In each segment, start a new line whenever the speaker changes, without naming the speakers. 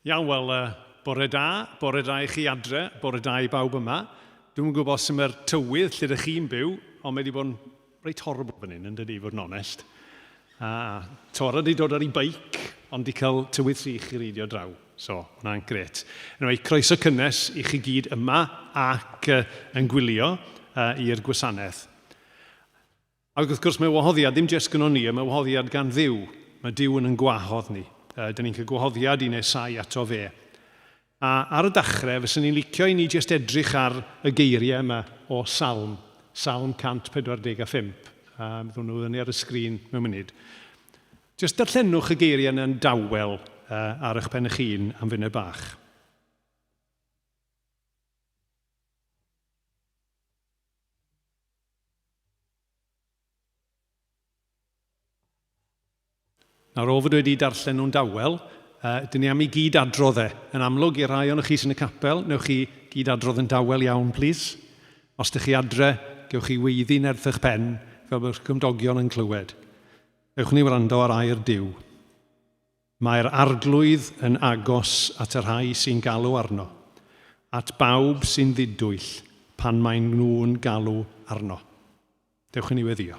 Iawn, wel, uh, bore da, bore da i chi adre, bore da i bawb yma. Dwi'm yn gwybod sut mae'r tywydd lle ydych chi'n byw, ond mae wedi bod yn reit horrible fan hyn, yn dydi, i fod yn onest. A Tora wedi dod ar ei beic, ond wedi cael tywydd sych i reidio draw. So, hwnna'n gret. Anyway, croeso cynnes i chi gyd yma ac uh, yn gwylio uh, i'r gwasanaeth. Ac wrth gwrs mae wahoddiad ddim jest gynnon ni, mae wahoddiad gan Dduw. Mae Duw yn yn gwahodd ni. Dyn ni'n cael gwahoddiad i nesau ato fe. A ar y dachrau, fyswn i'n licio i ni jest edrych ar y geiriau yma o Salm, Salm 145. A byddwn nhw fyny ar y sgrin mewn munud. Jest darllenwch y geiriau yna'n dawel ar eich pen eich hun am funud bach. Nawr, o fod wedi darllen nhw'n dawel, uh, dyn ni am i gyd adrodd e. Yn amlwg, i'r rhai ohonoch chi sy'n y capel, newch chi gyd adrodd yn dawel iawn, plis. Os dych chi adre, gewch chi weiddi nerth eich pen, fel bod eich cymdogion yn clywed. Ewch ni wrando ar air Duw. Mae'r Arglwydd yn agos at y rhai sy'n galw arno, at bawb sy'n ddidwyll pan maen nhw'n galw arno. Dewch i ni weddïo.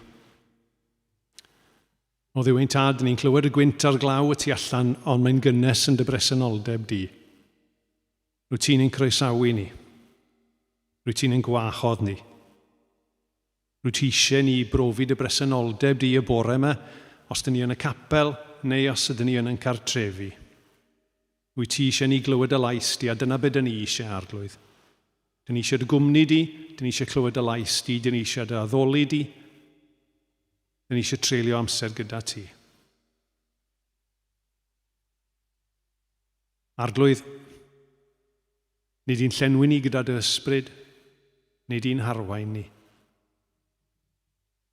O Dduw ein Tad, ni'n clywed y gwynt a'r glaw y tu allan, ond mae'n gynnes yn dy bresenoldeb di. Rwyt ti'n ein croesawu ni. Rwyt ti'n ein gwahodd ni. Rwyt ti eisiau ni brofi dy bresenoldeb di y bore yma, os dyn ni yn y capel neu os ydyn ni yn ein cartrefi. Rwyt ti eisiau ni glywed dy lais di, a dyna be dyn ni eisiau, Arglwydd. Dyn ni eisiau dy gwmni di, dyn ni eisiau clywed dy lais di, dyn ni eisiau dy addoli di. Dyn ni eisiau treulio amser gyda ti. Arglwydd, nid i'n llenwi ni gyda dy ysbryd, nid i'n harwain ni.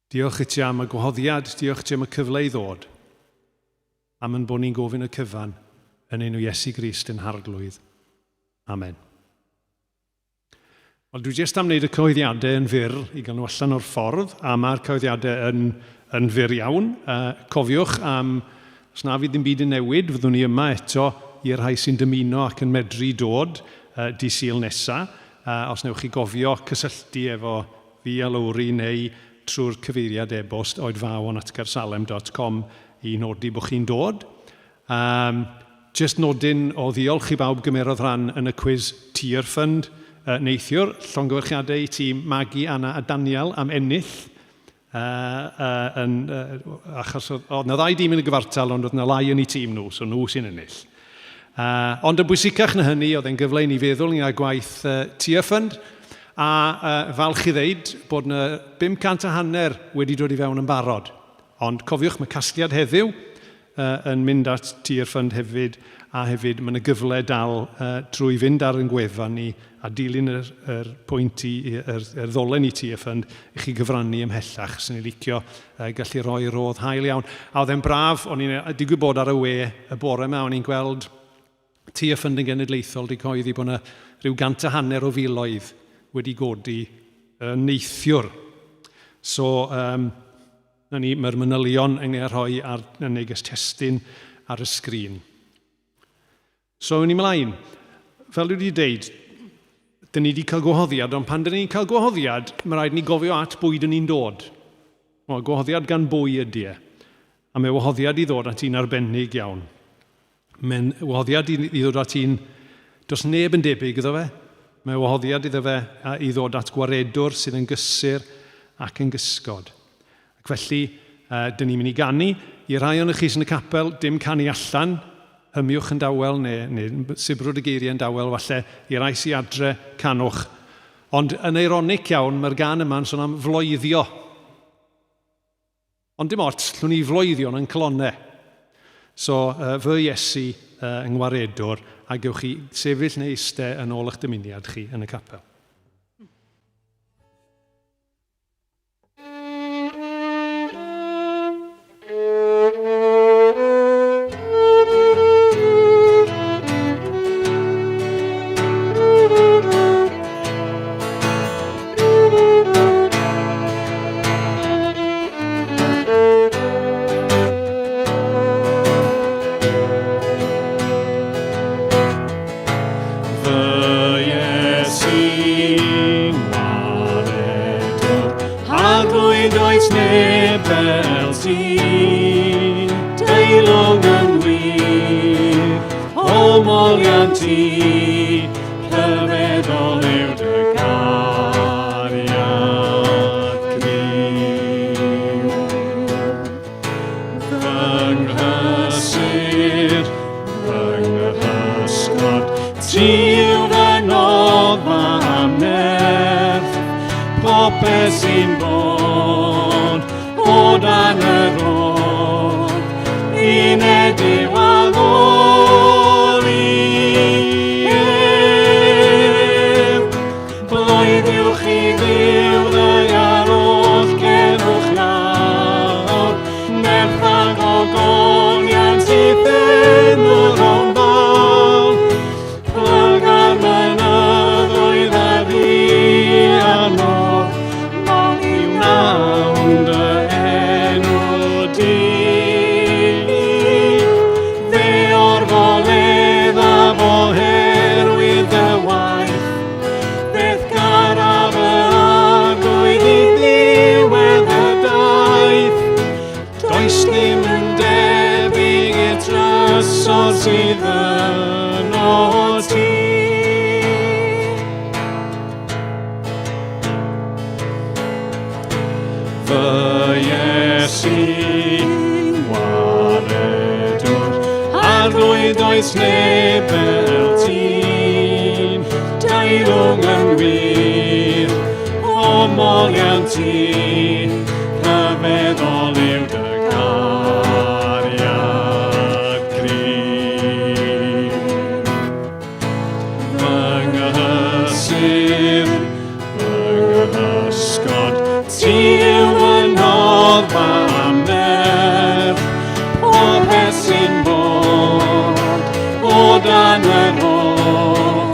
Diolch i ti am y gwahoddiad, diolch i ti am y cyfle i ddod, am yn bod ni'n gofyn y cyfan yn enw Iesu Grist yn Harglwydd. Amen. Wel, dwi jyst am wneud y cyhoeddiadau yn fyr i gael nhw allan o'r ffordd, a mae'r cyhoeddiadau yn, yn fyr iawn. Uh, cofiwch am, os na fydd ddim byd yn newid, fyddwn ni yma eto i'r rhai sy'n dymuno ac yn medru dod uh, di Sul nesa. Uh, os newch chi gofio cysylltu efo fi a Lowri neu trwy'r cyfeiriad e-bost oedfaon@caersalem.com i nodi bod chi'n dod. Um, Jyst nodyn o ddiolch i bawb gymerodd rhan yn y cwis Tear Fund neithiwr. Llongyfarchiadau i tîm Maggie, Anna a Daniel am ennill. Uh, uh, yn, uh, achos oedd, oedd na ddau dîm yn y gyfartal, ond oedd na lai yn eu tîm nhw, so nhw sy'n ennill. Uh, ond yn bwysicach na hynny, oedd e'n gyfle i ni feddwl ynglŷn â gwaith uh, Tear Fund, a uh, falch i ddeud bod na 500 a hanner wedi dod i fewn yn barod. Ond cofiwch, mae casgliad heddiw, yn mynd at Tear Fund hefyd, a hefyd mae yna gyfle dal trwy fynd ar ein gwefan ni a dilyn yr, yr pwynt i, yr, yr ddolen i Tear Fund i chi gyfrannu ymhellach. Swn i'n licio gallu rhoi rodd hael iawn. A oedd e'n braf, o'n i'n digwydd bod ar y we y bore yma, o'n i'n gweld Tear Fund yn genedlaethol wedi cyhoeddi bod yna rhyw 150 o filoedd wedi godi neithiwr. So, um, 'Na ni, mae'r manylion yn eu rhoi ar y neges testun ar y sgrin. So, yn ni mlaen. Fel dwi wedi deud, dyn ni wedi cael gwahoddiad, ond pan dyn ni'n cael gwahoddiad, mae rhaid ni gofio at bwy dyn ni'n dod. Wel, gwahoddiad gan bwy ydy e. A mae wahoddiad i ddod at un arbennig iawn. Mae'n wahoddiad i, i ddod at un... Does neb yn debyg iddo fe. Mae wahoddiad iddo fe i ddod at gwaredwr sydd yn gysur ac yn gysgod. Ac felly, uh, dyn ni'n mynd i ganu. I rai o'n chi sy'n y capel, dim canu allan, hymiwch yn dawel neu, neu sibrwd y geiriau yn dawel falle. I rai sy'n adre, canwch. Ond yn eironic iawn, mae'r gan yma'n sôn am floeddio. Ond dim ots, llwn ni floeddio yn calonnau. So, uh, fy Iesu uh, yng Ngwaredwr, a gewch chi sefyll neu eistedd yn ôl eich dymuniad chi yn y capel. ogoliant ti, rhyfeddol yw dy gariad gryf. Fy nghysur, fy nghysgod, ti yw fy noddfa am nerth, popeth sy'n bod o dan y rod, uned yw addoli ef. Bloeddiwch i Dduw ddaear oll cerwch nawr, nerth a gogoniant i'th enw rhown fawl. Plyga'r mynyddoedd a ddu a'r môr, moli wnawn dy enw di. Fe orfoleddaf oherwydd dy waith, Beth garaf y arglwydd i ddiwedd y daith? Does dim yn debyg i'r trysor sydd yno ti. Fy Iesu, waredwr, arglwydd does neb fel ti. Deilwng yn wir, o moliant ti, rhyfeddol yw dy gariad gryf. Fy nghysur, fy nghysgod, ti yw fy noddfa am nerth, popeth sy'n bod o dan yr ôl,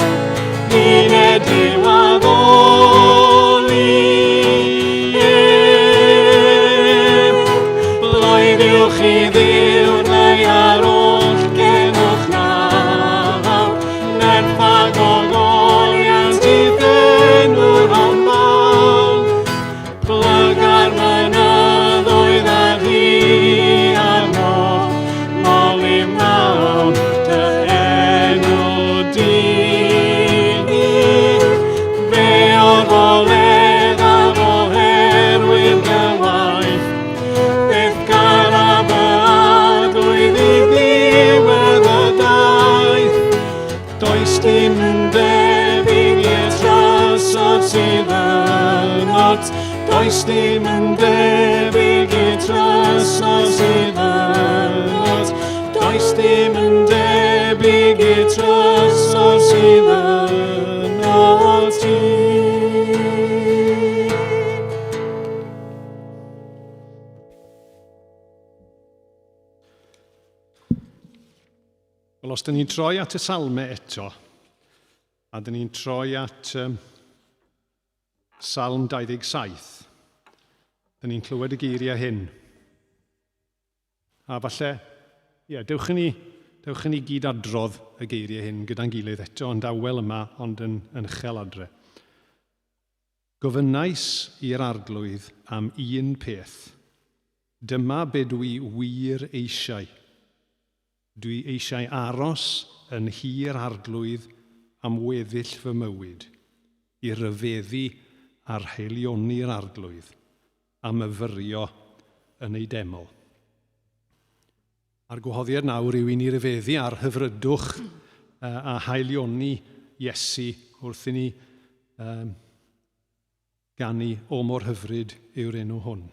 uned yw addoli ef. Bloeddiwch i Dduw'r ddaear oll, genwch nawr, nerth a gogoniant i'th enw rhown mawl. Plyga'r mynyddoedd a rhu a'r môr, moli wnawn dy enw di. Fe orfoleddaf oherwydd dy waith, Beth garaf y arglwydd i ddiwedd y daith? Does dim yn debyg i'r trysor sydd ynot. Does dim yn debyg i'r trysor sydd ynot. Does dim yn debyg i'r trysor sydd ynot ti. Wel, os dyn ni'n troi at y salmau eto, a dyn ni'n troi at um, Salm 27, dyn ni'n clywed y geiriau hyn. A falle, ie, yeah, dewch i ni, dewch i ni gyd adrodd y geiriau hyn gyda'n gilydd eto, yn dawel yma, ond yn, yn uchel adre. Gofynnais i'r Arglwydd am un peth. Dyma be dw i wir eisiau. Dw i eisiau aros yn nhŷ'r Arglwydd am weddill fy mywyd, i ryfeddu ar haelioni'r Arglwydd, a myfyrio yn ei deml. A'r gwahoddiad nawr yw i ni ryfeddu ar hyfrydwch a haelioni Iesu wrth i ni um, ganu O mor hyfryd yw'r enw hwn.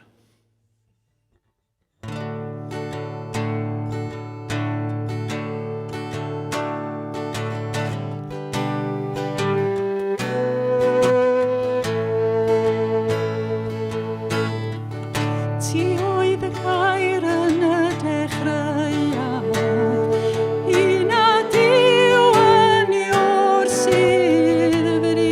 Ti oedd y gair yn y dechreuad, un a Duw yn ei o'r sydd fri.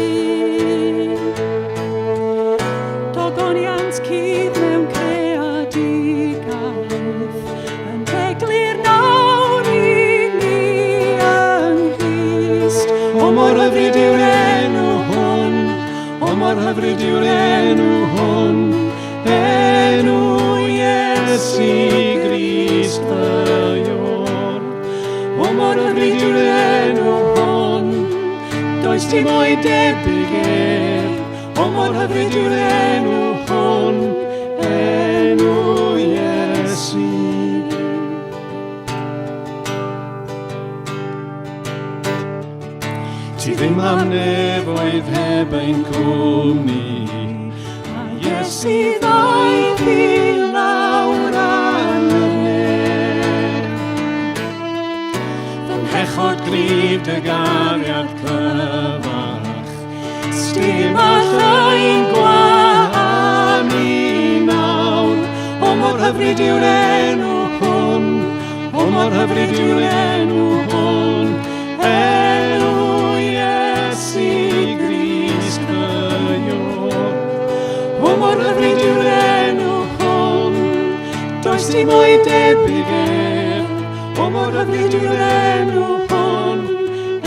Dogoniant cudd mewn creadigaeth, yn eglur nawr i ni yng Nghrist.
O mor hyfryd yw'r enw hwn, O mor hyfryd yw'r enw hwn, enw Iesu Grist fy Ior. O mor hyfryd yw'r enw Does dim o'i debyg ef, o mor hyfryd yw'r enw hwn, enw Iesu. Ti ddim am nefoedd heb ein cwmni,
a Iesu ddaeth i lawr ar y nef.
Fy mhechod gryf dy gariad cryfach,
Sdim allai'n gwahanu nawr.
O mor hyfryd yw'r enw hwn, o mor hyfryd yw'r enw hwn, enw Iesu Grist fy Iôr. O mor hyfryd yw'r enw hwn, does dim o'i debyg ef. O mor hyfryd yw'r enw hwn,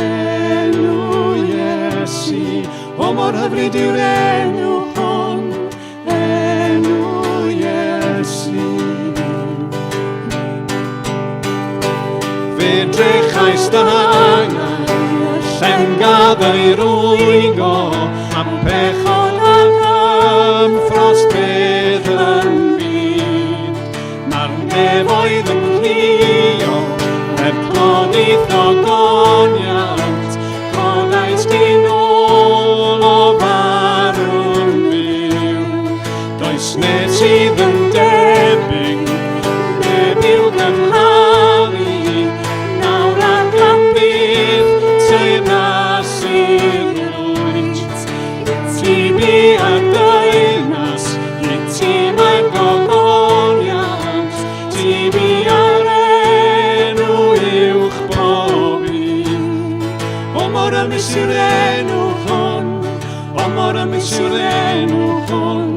enw Iesu. O mor hyfryd yw'r enw hwn, enw Iesu. Fe drechais dangau, llengadd ei rwygo, am pechod ac am ffrost beth yn byd. Mae'r nefoedd yn rhuo, heb clodith o goniant, codais di nôl o farw'n fyw. Does neb sydd yn debyg, neb i'w gymharu, nawr ac am byth, teyrnas i'r wyt. Ti bu a deyrnas, i ti mae'r gogoniant, ti bu ar enw uwch bob un. O mor ymys yw'r enw hwn, o mor ymys yw'r enw hwn,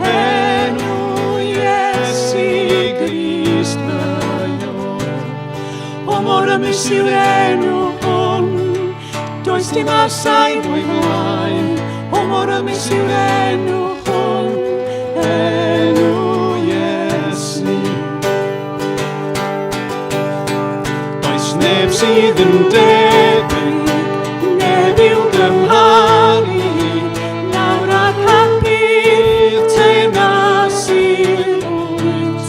enw Iesu Grist mae o. O mor ymys yw'r enw hwn, does dim arsain o'i flaen, o mor ymys yw'r enw hwn, enw Iesu. Does neb sydd yn debyg, neb i'w gymharu, nawr ac am byth teyrnas i'r wyt.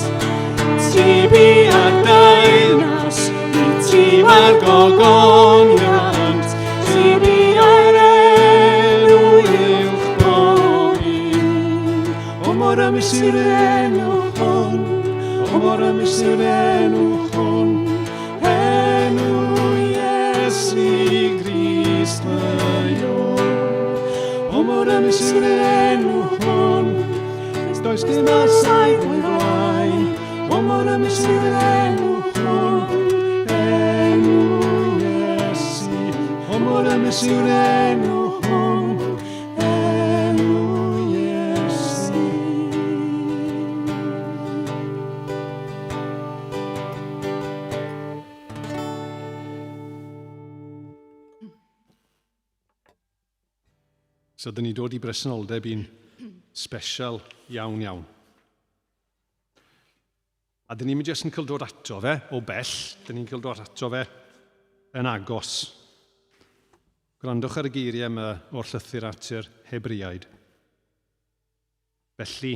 Ti bu a deyrnas, i ti mae'r gogoniant, ti bu a'r enw uwch bob un. O mor ymys yw'r enw hwn, o mor ymys yw'r enw hwn, enw Iesu Grist mae o. O mor ymys yw'r enw hwn, does dim arsain o'i flaen, o mor ymys yw'r enw hwn, enw Iesu. O mor ymys yw'r enw hwn, enw Iesu. So, dyn ni dod i bresenoldeb un special iawn iawn. A dyn ni'n jyst yn cael dod ato fe o bell, dyn ni'n cael dod ato fe yn agos. Gwrandwch ar y geiriau yma o'r llythyr at yr Hebreaid. Felly,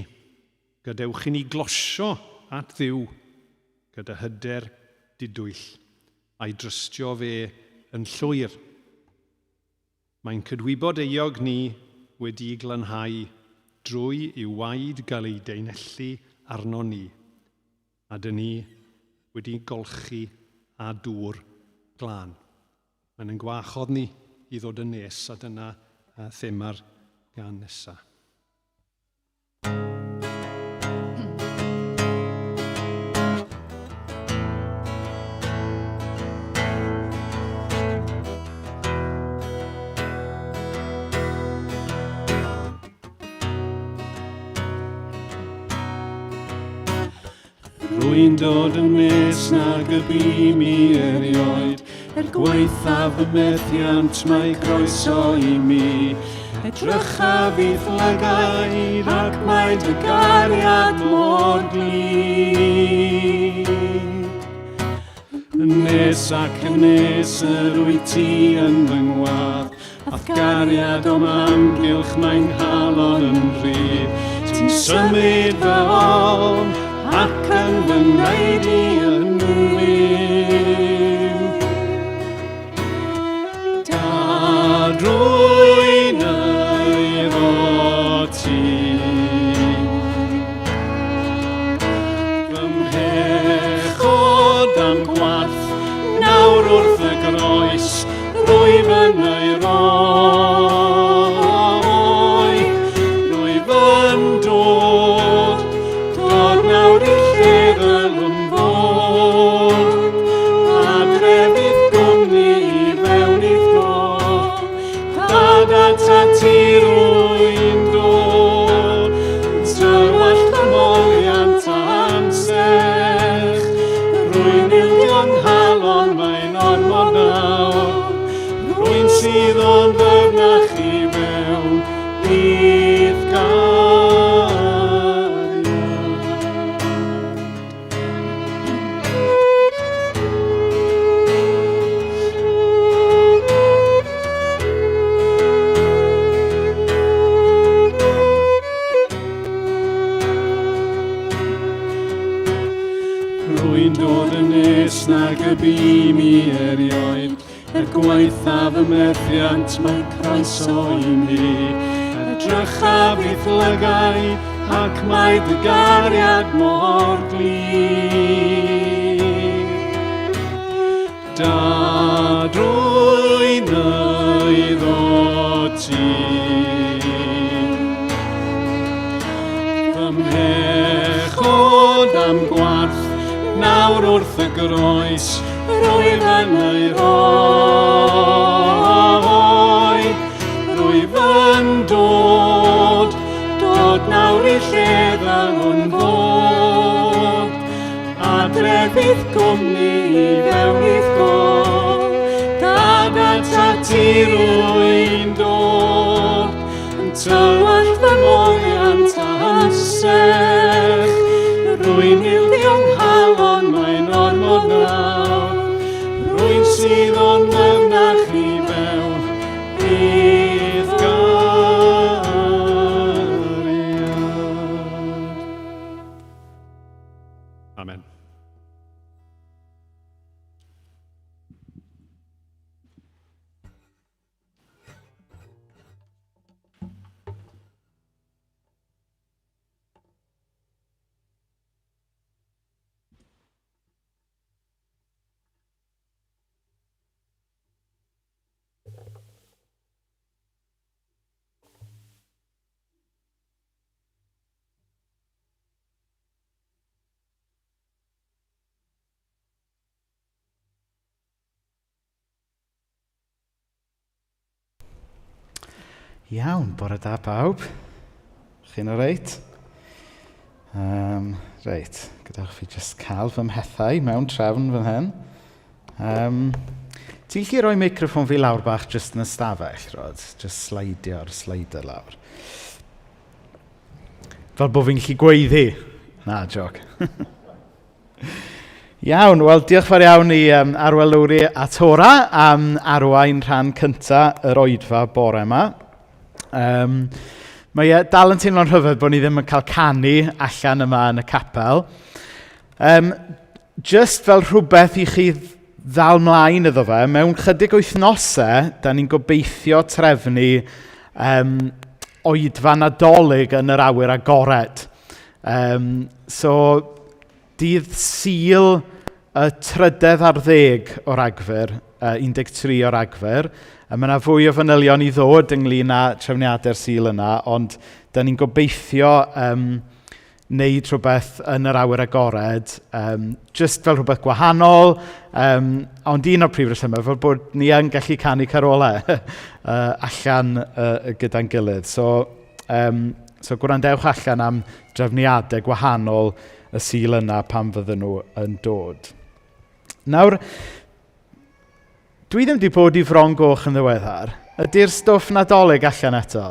gadewch i ni glosio at Dduw gyda hyder didwyll a'i drystio fe yn llwyr. Mae'n cydwybod euog ni wedi'i glanhau drwy i'w waed gael ei daenellu arnon ni, a dyn ni wedi golchi â dŵr glân. Mae'n ein gwahodd ni i ddod yn nes, a dyna thema'r gân nesaf. Rwy'n dod yn nes nag y bu mi erioed, er gwaethaf fy methiant mae croeso i mi. Edrychaf i'th lygaid ac mae dy gariad mor glir. Yn nes ac yn nes yr wyt ti yn fy ngwadd, A'th gariad o'm amgylch mae'n nghalon yn rhydd. Ti'n symud fy ofn ac yn fy ngwneud i yn fyw. Dad, rwy'n eiddo ti. Fy mhechod a'm gwarth nawr wrth y groes, rwyf yn ei roi. Rwyf yn dod, dod nawr i lle ddylwn fod. Adref i'th gwmni i fewn i'th god, Dad atat ti rwy'n dod. Yn tywallt fy moliant a'm sech, rwy'n ildio 'nghalon, mae'n ormod nawr. Rwy'n sydd o'n ddyfnach i fewn i'th gariad. Rwy'n dod yn nes nag y bu mi erioed, er gwaethaf y methiant mae croeso i mi. Edrychaf i'th lygaid ac mae dy gariad mor glir. Da drwy nyddo ti. Fy mhechod am gwarth nawr wrth y groes, rwyf yn ei roi. Rwyf yn dod, dod nawr i lle ddylwn fod. Adref i'th gwmni i fewn i'th gôl, Dad atat ti rwy'n dod, yn tywallt fy moliant a'm sech. Rwy'n ildio 'nghalon, mae'n ormod nawr, rwy'n sydd o'n ddyfnach i fewn i'th gariad. Amen.
Iawn, bore da pawb. Chi'n o reit? Um, reit, gadewch fi jyst cael fy mhethau mewn trefn fan hyn. Um, ti'n gallu rhoi meicroffon fi lawr bach jyst yn y stafell, Rod? Jyst slaidio'r slider lawr. Fel bod fi'n gallu gweiddi. Na, joc. Iawn, wel diolch fawr iawn i um, Arwel Lowri a Tora am arwain rhan cynta yr oedfa bore yma. Um, mae e dal yn teimlo'n rhyfedd bod ni ddim yn cael canu allan yma yn y capel. Um, just fel rhywbeth i chi ddal mlaen iddo fe, mewn chydig wythnosau, da ni'n gobeithio trefnu um, oedfa Nadolig yn yr awyr agored. Um, so, dydd Sul y trydedd ar ddeg o Ragfyr, 13 o Ragfyr, a mae yna fwy o fanylion i ddod ynglyn â trefniadau'r Sul yna, ond da ni'n gobeithio um, wneud rhywbeth yn yr awyr agored, um, just fel rhywbeth gwahanol, um, ond un o'r prif resymau fel bod ni yn gallu canu carolau uh, allan uh, gyda'n gilydd. So, um, so gwrandewch allan am drefniadau gwahanol y Sul yna pan fydden nhw yn dod. Nawr, dwi ddim wedi bod i Fron Goch yn ddiweddar. Ydy'r stwff Nadolig allan eto?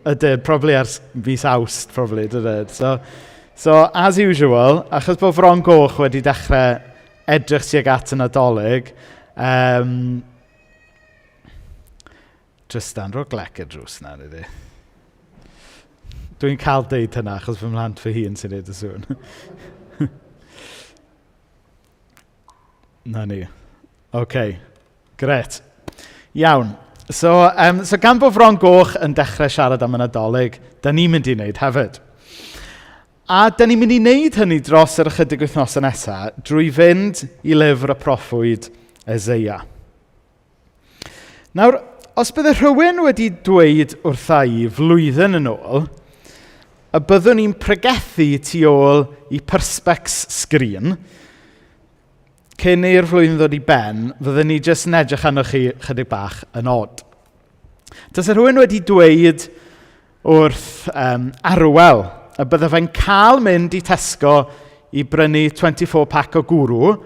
Ydy, probably ers mis Awst, probably, dydy. So, so, as usual, achos bod Fron Goch wedi dechrau edrych tuag at y Nadolig, um, Tristan, rho glec y drws na, iddi. Dwi'n cael deud hynna achos fy mhlant fy hun sy'n neud y sŵn. Na ni. OK, gret. Iawn. So, um, so gan bod Fron Goch yn dechrau siarad am y Nadolig, da ni'n mynd i wneud hefyd. A da ni'n mynd i wneud hynny dros yr ychydig wythnosau nesaf drwy fynd i lyfr y proffwyd Ezeia. Nawr, os bydde rhywun wedi dweud wrtha i flwyddyn yn ôl y byddwn i'n pregethu tu ôl i Perspex screen, cyn i'r flwyddyn ddod i ben, fydden ni jyst yn edrych arnoch chi chydig bach yn odd. Tase rhywun wedi dweud wrth um, Arwel y bydde fe'n cael mynd i Tesco i brynu 24 pack o gwrw,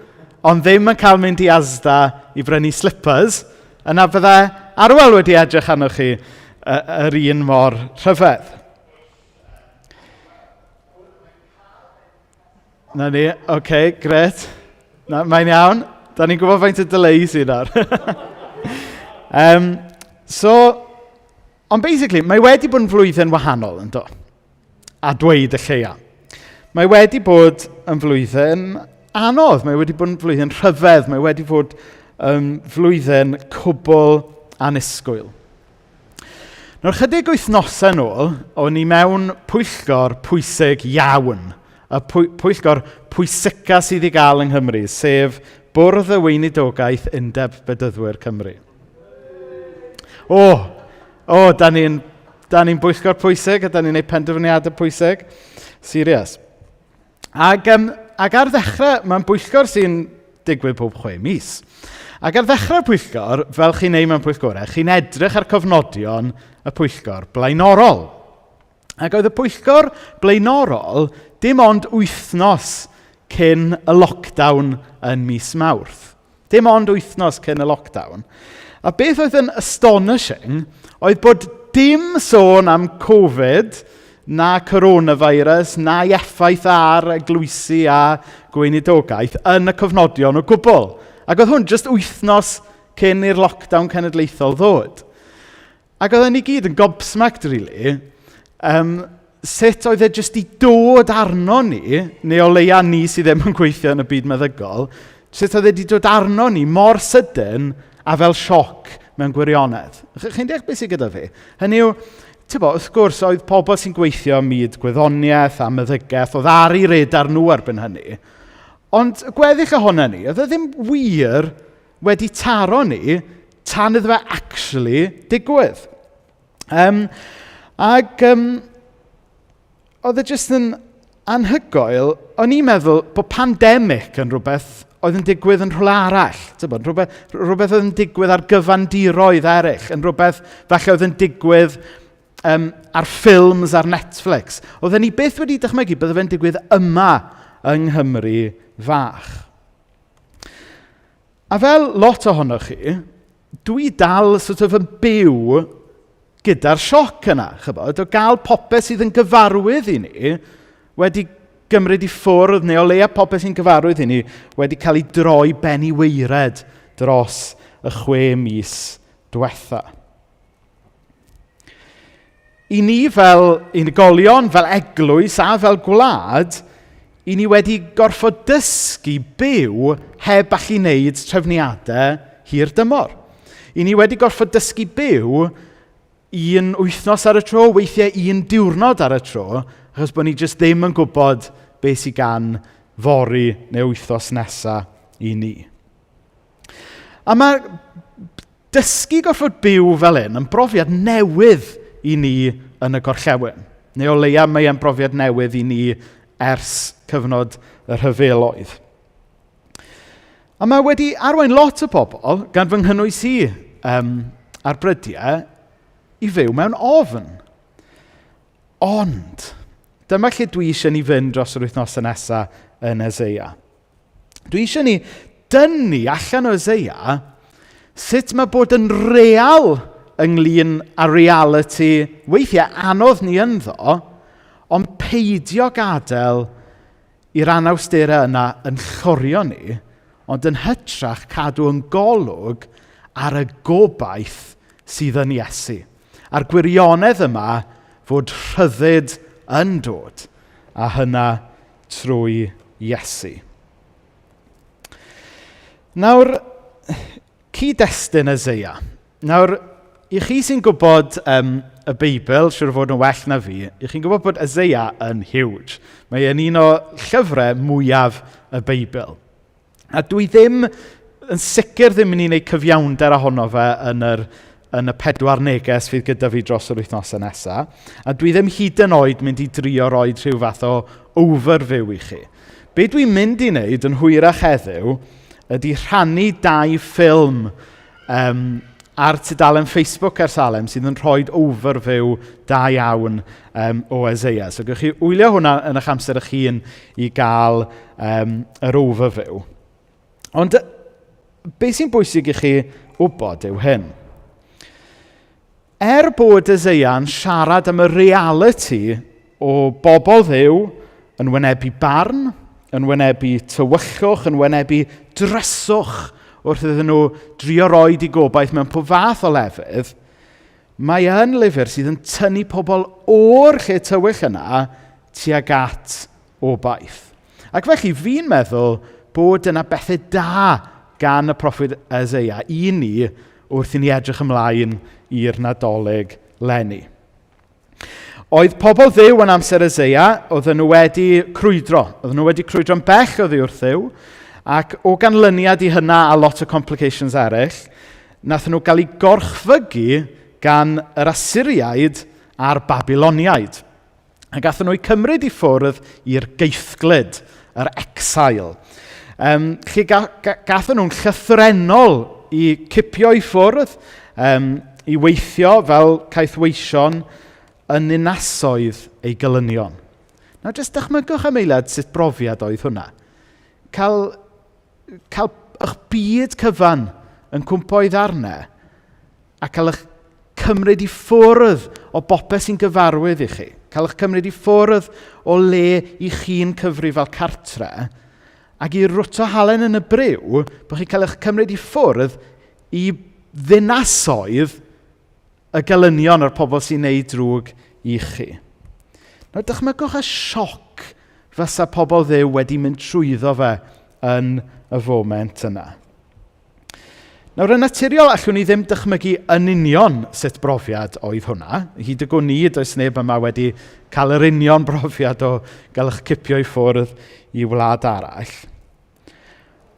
ond ddim yn cael mynd i Asda i brynu slippers, yna bydde Arwel wedi edrych arnoch chi yr un mor rhyfedd. Na ni, oce, okay, gret. Na, mae'n iawn. Da ni'n gwybod faint o delay sydd ar. um, so, Ond basically, mae wedi bod yn flwyddyn wahanol, yn do? A dweud y lleia. Mae wedi bod yn flwyddyn anodd, mae wedi bod yn flwyddyn rhyfedd, mae wedi bod yn flwyddyn cwbl annisgwyl. Nawr, chydig wythnosau nôl, o'n i mewn pwyllgor pwysig iawn, y pwyllgor pwysica sydd i gael yng Nghymru, sef Bwrdd y Weinidogaeth Undeb Bedyddwyr Cymru. O, o, da ni'n da ni bwyllgor pwysig a da ni'n gwneud penderfyniadau pwysig. Serious. Ac, um, ac ar ddechrau, mae'n bwyllgor sy'n digwydd pob chwe mis. Ac ar ddechrau'r pwyllgor, fel chi'n neud mewn pwyllgorau, chi'n edrych ar cofnodion y pwyllgor blaenorol. Ac oedd y pwyllgor blaenorol dim ond wythnos cyn y lockdown yn mis Mawrth. Dim ond wythnos cyn y lockdown. A beth oedd yn astonishing oedd bod dim sôn am Covid na coronavirus na'i effaith ar eglwysi a gweinidogaeth yn y cofnodion o gwbl. Ac oedd hwn jyst wythnos cyn i'r lockdown cenedlaethol ddod. Ac oedden ni gyd yn gobsmacked, really, um, sut oedd e jyst i dod arno ni, neu o leia ni sydd ddim yn gweithio yn y byd meddygol, sut oedd e wedi dod arno ni mor sydyn a fel sioc mewn gwirionedd. Chi'n deall beth sydd gyda fi? Hynny yw, bo, wrth gwrs, oedd pobl sy'n gweithio ym myd gwyddoniaeth a meddygaeth, oedd ar eu radar nhw erbyn hynny. Ond gweddill ohono ni, oedd e ddim wir wedi taro ni tan iddo fe actually digwydd. Um, ac um, oedd e jyst yn anhygoel. O'n i'n meddwl bod pandemig yn rhywbeth oedd yn digwydd yn rhywle arall. Tybod, rhywbeth, rhywbeth oedd yn digwydd ar gyfandiroedd eraill, yn rhywbeth falle oedd yn digwydd um, ar ffilms ar Netflix. Oedden ni byth wedi dychmygu bydde fe'n digwydd yma yng Nghymru fach. A fel lot ohonoch chi, dwi dal sort of yn byw gyda'r sioc yna, chybod, o gael popeth sydd yn gyfarwydd i ni wedi gymryd i ffwrdd, neu o leia popeth sy'n gyfarwydd i ni wedi cael ei droi ben i waered dros y chwe mis diwetha. I ni fel unigolion, fel eglwys a fel gwlad, i ni wedi gorfod dysgu byw heb allu wneud trefniadau hir dymor. I ni wedi gorfod dysgu byw un wythnos ar y tro, weithiau un diwrnod ar y tro, achos bod ni jyst ddim yn gwybod beth sydd gan fory neu wythnos nesaf i ni. A mae dysgu gorfod byw fel hyn yn brofiad newydd i ni yn y gorllewin. Neu o leia mae e'n brofiad newydd i ni ers cyfnod y rhyfeloedd. A mae wedi arwain lot o bobl, gan fy nghynnwys i um, ar brydiau, i fyw mewn ofn. Ond, dyma lle dwi eisiau ni fynd dros yr wythnosau nesaf yn Eseia. Dwi eisiau ni dynnu allan o Eseia sut mae bod yn real ynglyn â reality weithiau anodd ni ynddo, ond peidio gadael i'r anawsterau yna yn llorio ni, ond yn hytrach cadw yn golwg ar y gobaith sydd yn Iesu. A'r gwirionedd yma fod rhyddid yn dod, a hynna trwy Iesu. Nawr, cyd-destun Eseia. Nawr, i chi sy'n gwybod y Beibl, siŵr o fod yn well na fi, i chi'n gwybod bod Eseia yn huge. Mae e'n un o llyfrau mwyaf y Beibl. A dwi ddim yn sicr ddim yn ei wneud cyfiawnder ohono fe yn y 4 neges fydd gyda fi dros yr wythnosau nesaf. A dwi ddim hyd yn oed mynd i drio roi rhyw fath o overview i chi. Be dwi'n mynd i wneud yn hwyrach heddiw ydy rhannu 2 ffilm ar tudalen Facebook Ers Salem sydd yn rhoi overview da iawn o Eseia. So gewch chi wylio hwnna yn eich amser eich hun i gael yr overview. Ond be sy'n bwysig i chi wybod yw hyn. Er bod Eseia'n siarad am y realiti o bobl Dduw yn wynebu barn, yn wynebu tywyllwch, yn wynebu dryswch wrth iddyn nhw drio roed i gobaith mewn pob fath o lefydd, mae yn lyfr sydd yn tynnu pobl o'r lle tywyll yna tuag at obaith. Ac felly fi'n meddwl bod yna bethau da gan y proffwyd Eseia i ni wrth i ni edrych ymlaen i'r Nadolig leni. Oedd pobl Dduw yn amser Eseia, oedden nhw wedi crwydro. Oedden nhw wedi crwydro'n bell oddi wrth Dduw, ac o ganlyniad i hynna a lot o complications eraill, nathon nhw gael eu gorchfygu gan yr Asyriaid a'r Babiloniaid. A gathon nhw eu cymryd i ffwrdd i'r geithglyd, yr exile. Lle gathon nhw'n llythrennol i cipio i ffwrdd, i weithio fel caethweision yn ninasoedd eu gelynion. Nawr, jyst dychmygwch am eiliad sut brofiad oedd hwnna. Cael eich byd cyfan yn cwmpo i ddarnau a cael eich cymryd i ffwrdd o bopeth sy'n gyfarwydd i chi. Cael eich cymryd i ffwrdd o le i chi'n cyfri fel cartre ac i rwto halen yn y briw, bod chi'n cael eich cymryd i ffwrdd i ddinasoedd y gelynion o'r pobl sy'n neud drwg i chi. Nawr, dychmygwch y sioc fysa pobl Dduw wedi mynd trwyddo fe yn y foment yna. Nawr, yn naturiol, allwn ni ddim dychmygu yn union sut brofiad oedd hwnna. Hyd y gwn i, does neb yma wedi cael yr union brofiad o gael eich cipio i ffwrdd i wlad arall.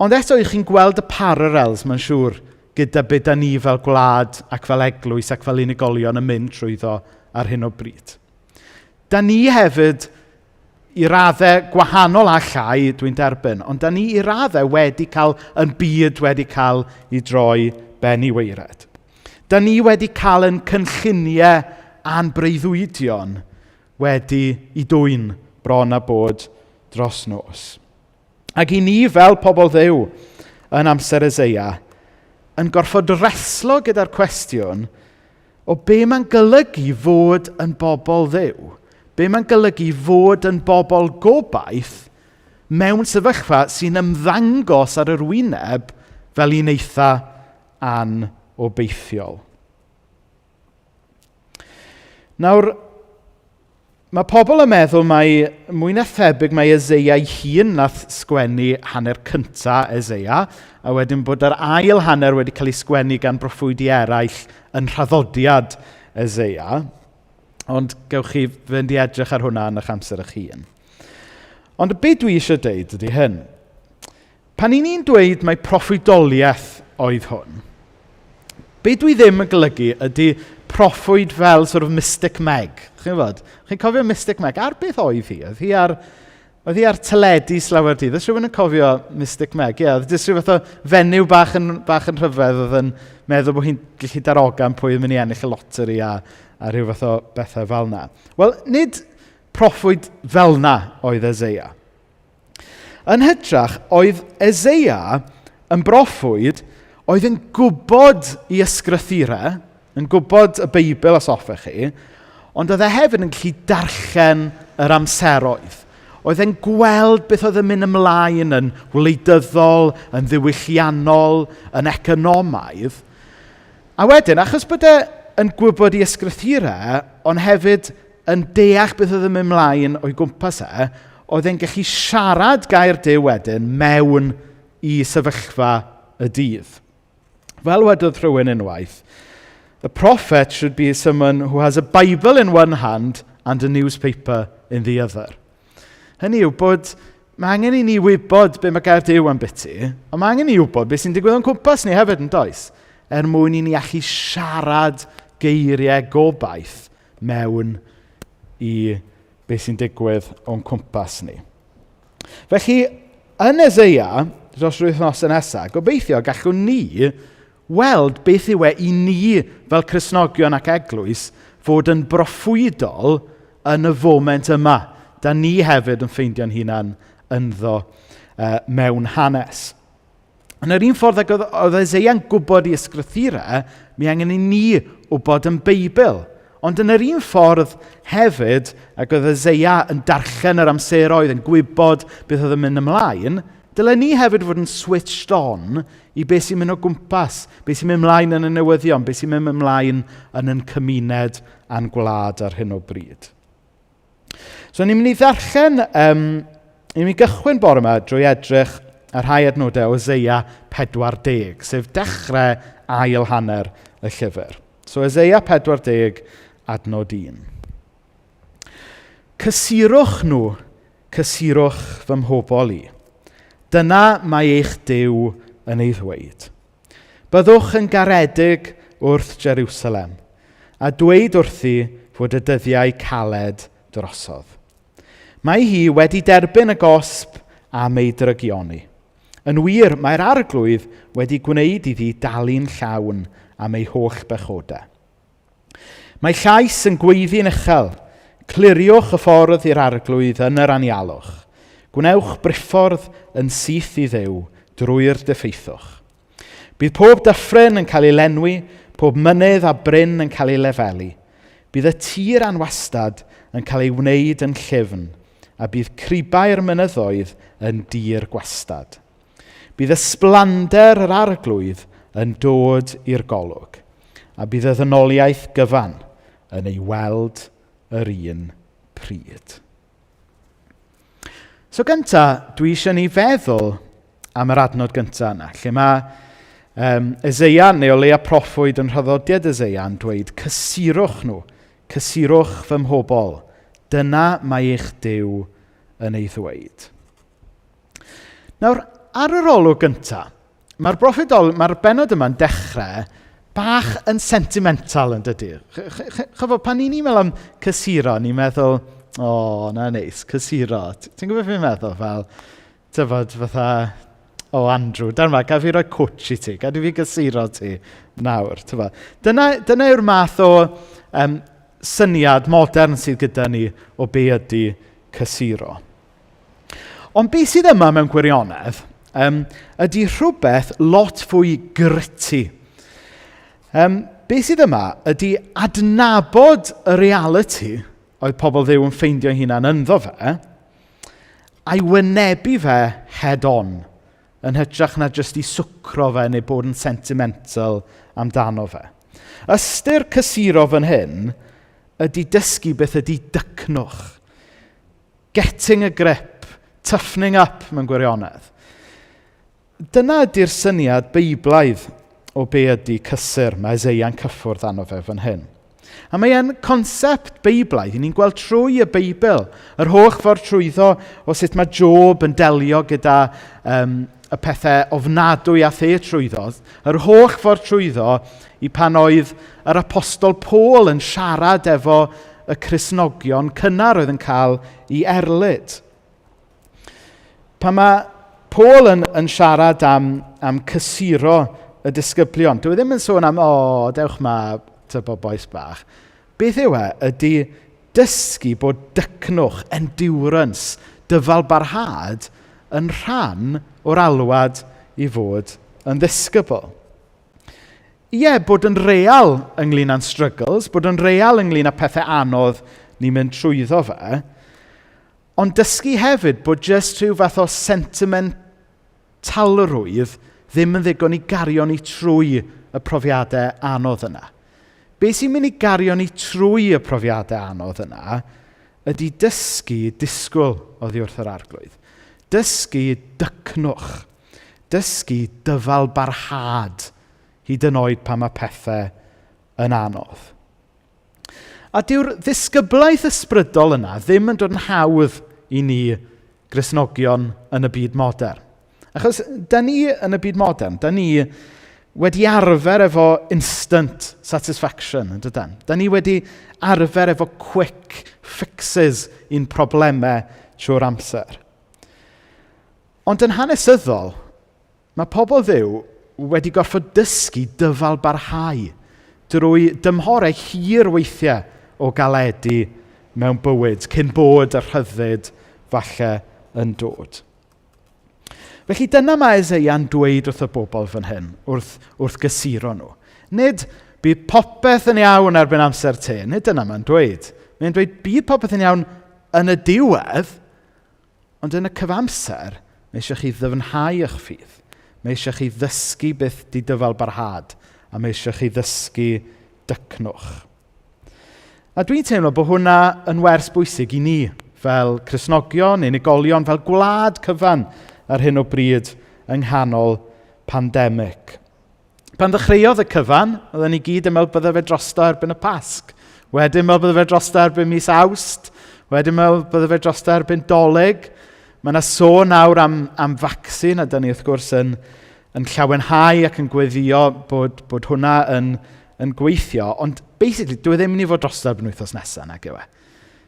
Ond eto, i chi'n gweld y parallels, mae'n siŵr, gyda be da ni fel gwlad ac fel eglwys ac fel unigolion yn mynd trwyddo ar hyn o bryd. Da ni hefyd, i raddau gwahanol a llai, dwi'n derbyn, ond da ni i raddau wedi cael yn byd wedi cael i droi ben i waered. Da ni wedi cael yn cynlluniau a'n breuddwydion wedi i dwyn bron a bod dros nos. Ac i ni fel pobl Dduw yn amser Eseia yn gorfod reslo gyda'r cwestiwn o be mae'n golygu fod yn bobl Dduw, be mae'n golygu fod yn bobl gobaith mewn sefyllfa sy'n ymddangos ar yr wyneb fel un eitha anobeithiol. Nawr, mae pobl yn meddwl mai mwy na thebyg mai Eseia ei hun nath sgwennu hanner cynta Eseia, a wedyn bod yr ail hanner wedi cael ei sgwennu gan broffwydi eraill yn rhaddodiad Eseia. Ond gewch chi fynd i edrych ar hwnna yn eich amser eich hun. Ond be dwi eisiau deud ydy hyn. Pan i ni'n dweud mai proffwydoliaeth oedd hwn, be dwi ddim yn golygu ydy proffwyd fel sort of Mystic Meg. Chi'n gwybod? Chi'n cofio Mystic Meg? Ar beth oedd hi? Oedd hi ar teledu slawer dydd? Oes rhywun yn cofio Mystic Meg? Ie, oedd jyst rhyw fath o fenyw bach yn rhyfedd oedd yn meddwl bod hi'n gallu darogan pwy yn mynd i ennill y loteri a rhyw fath o bethau fel na. Wel, nid proffwyd fel na oedd Eseia. Yn hytrach, oedd Eseia yn broffwyd oedd yn gwybod i ysgrythurau, yn gwybod y Beibl os hoffech chi, ond oedd e hefyd yn gallu darllen yr amseroedd. Oedd e'n gweld beth oedd yn mynd ymlaen yn wleidyddol, yn ddiwylliannol, yn economaidd. A wedyn, achos bod e yn gwybod ei ysgrythurau, ond hefyd yn deall beth oedd yn mynd mlaen o'i gwmpas e, oedd e'n gallu siarad gair Duw wedyn mewn i sefyllfa y dydd. Fel wedodd rhywun unwaith, "The prophet should be someone who has a Bible in one hand and a newspaper in the other." Hynny yw bod mae angen i ni wybod be mae gair Duw am biti, ond mae angen i ni wybod beth sy'n digwydd o'n cwmpas ni hefyd yn does? Er mwyn i ni allu siarad geiriau gobaith mewn i beth sy'n digwydd o'n cwmpas ni. Felly, yn Eseia, dros yr wythnosau nesaf, gobeithio gallwn ni weld beth yw e i ni fel Cristnogion ac eglwys fod yn broffwydol yn y foment yma. Da ni hefyd yn ffeindio'n hunan ynddo mewn hanes. Yn yr un ffordd ag oedd Eseia'n gwybod ei ysgrythurau, mi angen i ni wybod yn Beibl. Ond yn yr un ffordd hefyd, ac oedd Eseia yn darllen yr amseroedd, yn gwybod beth oedd yn mynd ymlaen, dylen ni hefyd fod yn switched on i beth sy'n mynd o gwmpas, beth sy'n mynd ymlaen yn y newyddion, beth sy'n mynd ymlaen yn ein cymuned a'n gwlad ar hyn o bryd. So ni'n mynd i ddarllen, ni'n mynd i gychwyn bore yma drwy edrych ar rhai adnodau o Eseia 40, sef dechrau ail hanner y llyfr. So Eseia 40, adnod 1. Cysurwch nhw, cysurwch fy mhobl i. Dyna mae eich Duw yn ei ddweud. Byddwch yn garedig wrth Jerusalem, a dweud wrthi fod y dyddiau caled drosodd. Mae hi wedi derbyn y gosb am ei drygioni. Yn wir, mae'r arglwydd wedi gwneud iddi dalu'n llawn am ei holl bechodau. Mae llais yn gweiddi'n uchel, cliriwch y ffordd i'r arglwydd yn yr anialwch. Gwnewch briffordd yn syth i Dduw drwy'r diffeithwch. Bydd pob dyffryn yn cael ei lenwi, pob mynydd a bryn yn cael ei lefelu. Bydd y tir anwastad yn cael ei wneud yn llyfn, a bydd cribau'r mynyddoedd yn dir gwastad. Bydd ysblander yr arglwydd yn dod i'r golwg, a bydd y ddynoliaeth gyfan yn ei weld yr un pryd. So gynta, dwi eisiau ni feddwl am yr adnod gyntaf yna, lle mae Eseia, neu o leia proffwyd yn rhaddodiad Eseia, yn dweud, cysurwch nhw, cysurwch fy mhobl, dyna mae eich Duw yn ei ddweud. Nawr, ar yr olwg gyntaf, mae'r broffwydol, mae'r bennod yma'n dechrau bach yn sentimental yn dydy. Chyfo, pan ni'n meddwl am cysuro, ni'n meddwl, o, oh, na neis, cysuro. Ti'n gwybod beth fi'n meddwl? Fel, tyfod, fatha, o, oh, Andrew, dyma, gaf fi roi cwtch i ti, gad i fi gysuro ti nawr. Tyfod. Dyna yw'r math o syniad modern sydd gyda ni o be ydy cysuro. Ond beth sydd yma mewn gwirionedd ydy rhywbeth lot fwy gritty. Beth sydd yma ydy adnabod y realiti oedd pobl Dduw yn ffeindio hunan ynddo fe, a'i wynebu fe head on, yn hytrach na jyst i swcro fe neu bod yn sentimental amdano fe. Ystyr cysuro fan hyn ydy dysgu beth ydy dycnwch. Getting a grip, toughening up mewn gwirionedd. Dyna ydy'r syniad beiblaidd o be ydy cysur mae Eseia'n cyffwrdd arno fe fan hyn. A mae e'n concept beiblaidd, ni'n gweld trwy y Beibl, yr holl ffordd trwyddo o sut mae Job yn delio gyda y pethau ofnadwy a the trwyddo, yr holl ffordd trwyddo i pan oedd yr apostol Paul yn siarad efo y Cristnogion cynnar oedd yn cael ei erlid. Pan mae Paul yn siarad am cysuro y disgyblion, dyw e ddim yn sôn am, o, dewch ma, tybo bois bach. Beth yw e ydy dysgu bod dycnwch, endurance, dyfalbarhad yn rhan o'r alwad i fod yn ddisgybl. Ie, bod yn real ynglyn â'n struggles, bod yn real ynglyn â pethau anodd ni'n mynd trwyddo fe, ond dysgu hefyd bod jyst rhyw fath o sentimentalrwydd ddim yn ddigon i gario ni trwy y y profiadau anodd yna. Be sy'n mynd i gario ni trwy y profiadau anodd yna ydy dysgu disgwyl oddi wrth yr arglwydd. Dysgu dycnwch. Dysgu dyfal barhad hyd yn oed pan mae pethau yn anodd. A dyw'r ddisgyblaeth ysbrydol yna ddim yn dod yn hawdd i ni Gristnogion yn y byd modern. Achos da ni yn y byd modern, da ni wedi arfer efo instant satisfaction, yn dydan? Da ni wedi arfer efo quick fixes i'n problemau trwy'r amser. Ond yn hanesyddol, Mae pobl Dduw wedi gorfod dysgu dyfal barhau drwy dymhorau hir weithiau o galedu mewn bywyd cyn bod y rhyddid falle yn dod. Felly dyna mae Eseia'n dweud wrth y bobl fan hyn, wrth, wrth gysuro nhw. Nid bydd popeth yn iawn erbyn amser te, nid dyna mae'n dweud. Mae'n dweud bydd popeth yn iawn yn y diwedd, Ond yn y cyfamser, mae eisiau chi ddyfnhau eich ffydd. Mae eisiau chi ddysgu beth di dyfal barhad, a mae eisiau chi ddysgu dycnwch. A dwi'n teimlo bod hwnna yn wers bwysig i ni fel Cristnogion, unigolion, fel gwlad cyfan ar hyn o bryd yng nghanol pandemig. Pan ddechreuodd y cyfan, oedden ni gyd yn meddwl bydde fe drosto erbyn y Pasg. Wedyn meddwl bydde fe drosto erbyn mis Awst. Wedyn meddwl bydde fe drosto erbyn Dolig. Mae yna sôn nawr am, am vaccine, a dyn ni wrth gwrs yn, yn llawenhau ac yn gweddio bod, bod hwnna yn, yn gweithio. Ond basically, dwi e ddim yn mynd i fod drosto erbyn wythnos nesaf, nag yw e.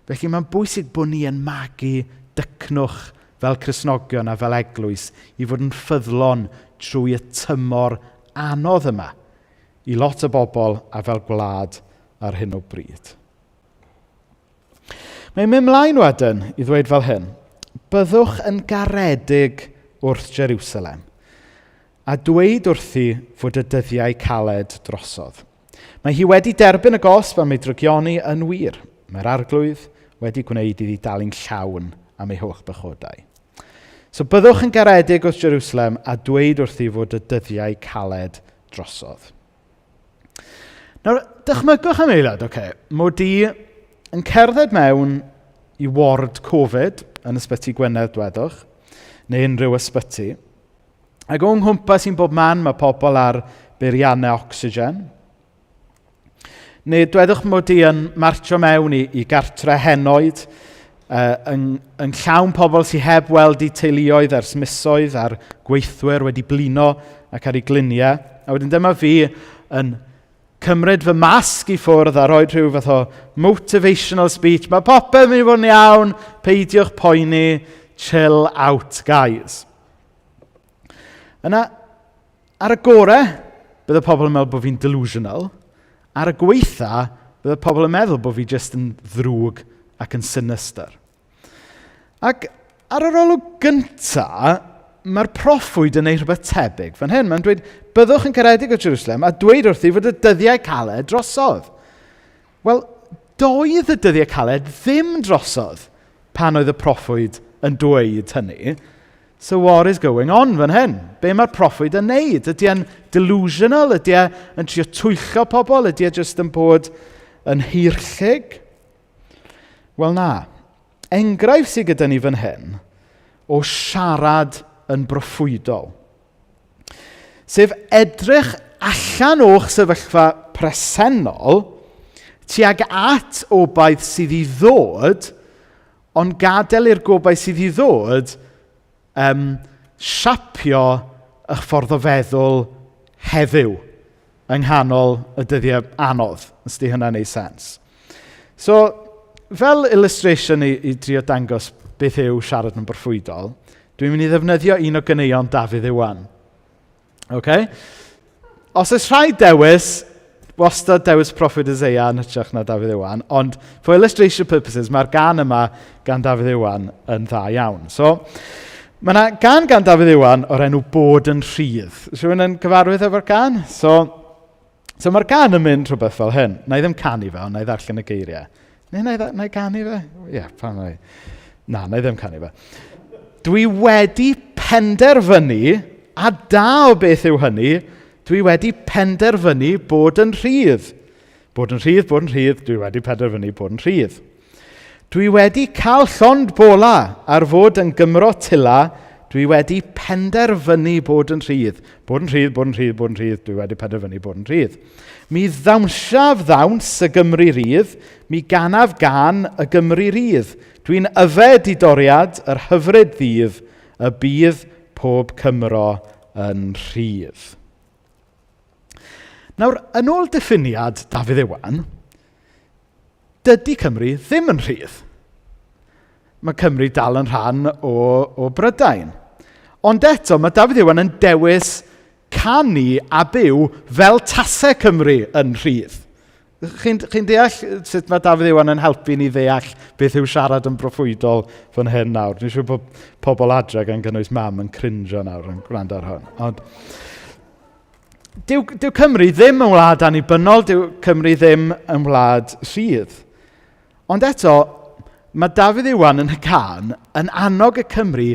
Felly mae'n bwysig bod ni yn magu dycnwch fel Cristnogion a fel eglwys i fod yn ffyddlon trwy y tymor anodd yma i lot o bobl a fel gwlad ar hyn o bryd. Mae'n mynd mlaen wedyn i ddweud fel hyn. Byddwch yn garedig wrth Jerusalem a dweud wrthi fod y dyddiau caled drosodd. Mae hi wedi derbyn y gosb am ei drygioni yn wir. Mae'r arglwydd wedi gwneud iddi dalu'n llawn am ei holl bechodau. So byddwch yn garedig wrth Jerusalem a dweud wrthi fod y dyddiau caled drosodd. Nawr, dychmygwch am eiliad, oce, okay, mod i yn cerdded mewn i ward Covid yn ysbyty Gwynedd, dwedwch, neu unrhyw ysbyty, Ac o'n nghwmpas i'n bob man mae pobl ar beiriannau ocsigen. Neu dwedwch mod i yn martio mewn i, i gartre henoed, uh, yn, yn llawn pobl sydd heb weld eu teuluoedd ers misoedd a'r gweithwyr wedi blino ac ar eu gliniau. A wedyn dyma fi yn cymryd fy masg i ffwrdd a rhoi rhyw fath o motivational speech. Mae popeth mynd i fod yn iawn, peidiwch poeni, chill out guys. Yna, ar y gorau, bydde pobl yn meddwl bod fi'n delusional. Ar y gweitha, bydde pobl yn meddwl bod fi jyst yn ddrwg ac yn sinister. Ac ar yr olwg gynta, mae'r proffwyd yn ei rhywbeth tebyg fan hyn. Mae'n dweud, byddwch yn caredig o Jerusalem a dweud wrthi fod y dyddiau caled drosodd. Wel, doedd y dyddiau caled ddim drosodd pan oedd y proffwyd yn dweud hynny. So what is going on fan hyn? Be mae'r proffwyd yn neud? Ydy e'n delusional? Ydy e yn trio twyllo pobl? Ydy e jyst yn bod yn hirllyg? Wel na. Enghraifft sydd gyda ni fan hyn o siarad yn broffwydol. Sef edrych allan o'ch sefyllfa presennol tuag at obaith sydd i ddod, ond gadael i'r gobaith sydd i ddod um, siapio eich ffordd o feddwl heddiw yng nghanol y dyddiau anodd, os di hynna'n neud sens. So, fel illustration i, i drio dangos beth yw siarad yn broffwydol, dwi'n mynd i ddefnyddio un o ganeuon Dafydd Iwan. Okay? Os oes rhaid dewis, wastad dewis Proffwyd Isaiah yn hytrach na Dafydd Iwan, ond for illustration purposes, mae'r gan yma gan Dafydd Iwan yn dda iawn. So, mae yna gan gan Dafydd Iwan o'r enw Bod yn Rhydd. Rhywun yn cyfarwydd efo'r gan? So, so mae'r gan yn mynd rhywbeth fel hyn. Na i ddim canu fe, ond na i ddarllen y geiriau. Neu na i, na i ganu fe? Ie, yeah, pam na i? Na, na i ddim canu fe. Dwi wedi penderfynu, a da o beth yw hynny, Dwi wedi penderfynu bod yn rhydd. Bod yn rhydd, bod yn rhydd, dwi wedi penderfynu bod yn rhydd. Dwi wedi cael llond bola ar fod yn Gymro tila, dwi wedi penderfynu bod yn rhydd. Bod yn rhydd, bod yn rhydd, bod yn rhydd, dwi wedi penderfynu bod yn rhydd. Mi ddawnsiaf ddawns y Gymru rydd, mi ganaf gân y Gymru rydd. Dwi'n yfed i doriad yr hyfryd ddydd y bydd pob Cymro yn rhydd. Nawr, yn ôl diffiniad Dafydd Iwan, dydy Cymru ddim yn rhydd. Mae Cymru dal yn rhan o, o Brydain. Ond eto, mae Dafydd Iwan yn dewis canu a byw fel tasau Cymru yn rhydd. Chi'n chi deall sut mae Dafydd Iwan yn helpu ni ddeall beth yw siarad yn broffwydol fan hyn nawr? Dwi'n siŵr bod pobl adre gan gynnwys mam yn crinjo nawr yn gwrando ar hwn. Ond, dyw, dyw Cymru ddim yn wlad annibynnol, dyw Cymru ddim yn wlad rhydd. Ond eto, mae Dafydd Iwan yn y can yn annog y Cymru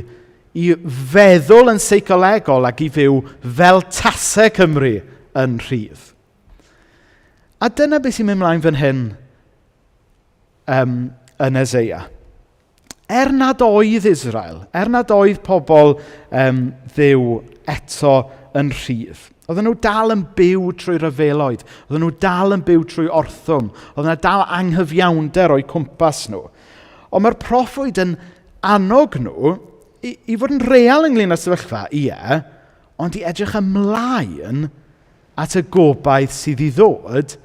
i feddwl yn seicolegol ac i fyw fel tasau Cymru yn rhydd. A dyna beth sy'n mynd mlaen fan hyn um, yn Eseia. Er nad oedd Israel, er nad oedd pobl um, ddiw eto yn rhydd, oedden nhw dal yn byw trwy ryfeloedd, oedden nhw dal yn byw trwy orthwm, oedd yna dal anghyfiawnder o'u cwmpas nhw. Ond mae'r proffwyd yn annog nhw i, i fod yn real ynglyn â'r sefyllfa, ie, ond i edrych ymlaen at y gobaith sydd i ddod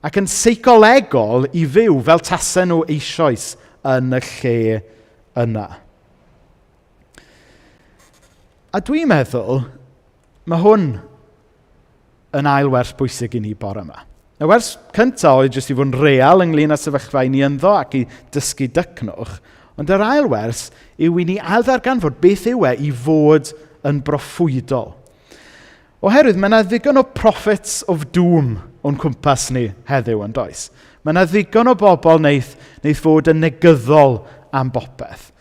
ac yn seicolegol i fyw fel tasen nhw eisoes yn y lle yna. A dwi'n meddwl, mae hwn yn ail wers bwysig i ni bore yma. Y wers cyntaf oedd jyst i fod yn real ynglyn â sefyllfa i ni ynddo ac i dysgu dycnwch, ond yr ail wers yw i ni ailddarganfod beth yw e i fod yn broffwydol. Oherwydd mae yna ddigon o prophets of doom o'n cwmpas ni heddiw yn does. Mae yna ddigon o bobl wneith, wneith fod yn negyddol am bopeth.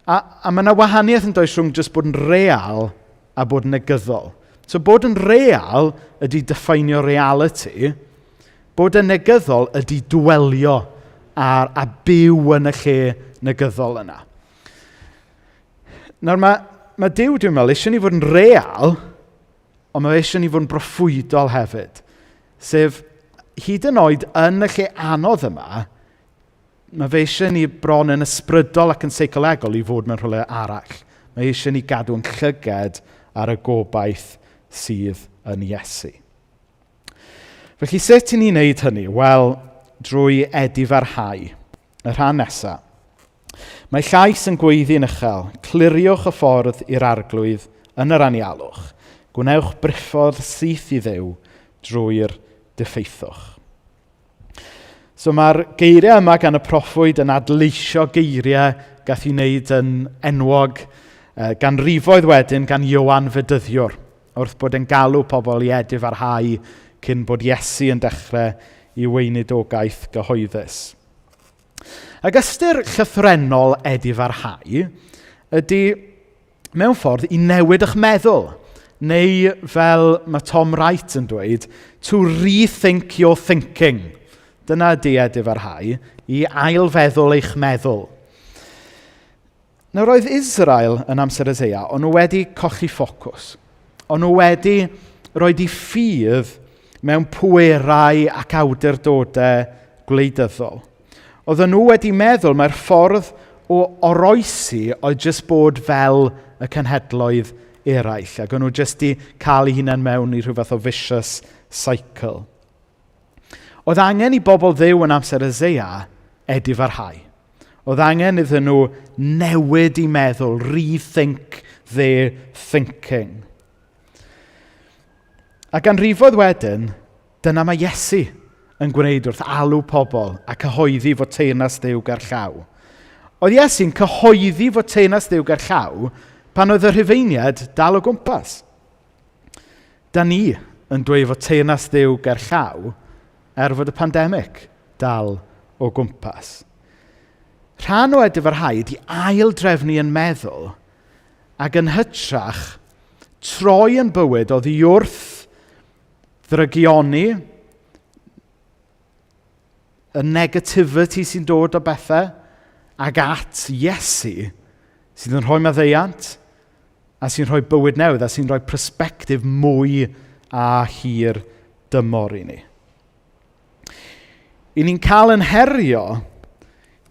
A, a mae yna wahaniaeth yn does rhwng jyst bod yn real a bod yn negyddol. So bod yn real ydy diffeinio reality, bod yn negyddol ydy dwelio ar, a byw yn y lle negyddol yna. Nawr mae, mae Duw, dwi'n meddwl, eisiau ni fod yn real, ond mae eisiau ni fod yn broffwydol hefyd. Sef, hyd yn oed yn y lle anodd yma, mae fe eisiau ni bron yn ysbrydol ac yn seicolegol i fod mewn rhywle arall. Mae eisiau ni gadw yn llyged ar y gobaith sydd yn Iesu. Felly sut i ni'n neud hynny? Wel, drwy edifarhau. Y rhan nesaf. Mae llais yn gweiddi'n uchel, cliriwch y ffordd i'r arglwydd yn yr anialwch. Gwnewch briffordd syth i ddew drwy'r diffeithwch. So mae'r geiriau yma gan y proffwyd yn adleisio geiriau gath ei wneud yn enwog gan rifoedd wedyn gan Ioan Fedyddiwr, wrth bod e'n galw pobl i edifarhau cyn bod Iesu yn dechrau i weinidogaeth gyhoeddus. Ac ystyr llythrennol edifarhau ydy, mewn ffordd, i newid eich meddwl. Neu, fel mae Tom Wright yn dweud, to rethink your thinking. Dyna ydy edifarhau, i ailfeddwl eich meddwl. Nawr, roedd Israel yn amser Eseia, ond nhw wedi colli ffocws. O'n nhw wedi rhoi di ffydd mewn pwerau ac awdurdodau gwleidyddol. Oedden nhw wedi meddwl mae'r ffordd o oroesi oedd jyst bod fel y cenhedloedd eraill, ac o'n nhw jyst di cael eu hunain mewn i rhyw fath o vicious cycle. Oedd angen i bobl ddew yn amser Eseia edifarhau. Oedd angen iddyn nhw newid i meddwl, rethink their thinking. A ganrifoedd wedyn, dyna mae Iesu yn gwneud wrth alw pobl a cyhoeddi fod teyrnas Dduw ger llaw. Oedd Iesu'n cyhoeddi fod teyrnas Dduw ger llaw pan oedd y Rhufeiniaid dal o gwmpas. Da ni yn dweud fod teyrnas Dduw ger llaw er fod y pandemig dal o gwmpas. Rhan o edifarhau ydy ail drefnu yn meddwl ac yn hytrach troi yn bywyd oddi wrth ddrygioni, y negativity sy'n dod o bethau, ac at Iesu sydd yn rhoi maddeuant a sy'n rhoi bywyd newydd a sy'n rhoi persbectif mwy a hir dymor i ni. I ni'n cael yn herio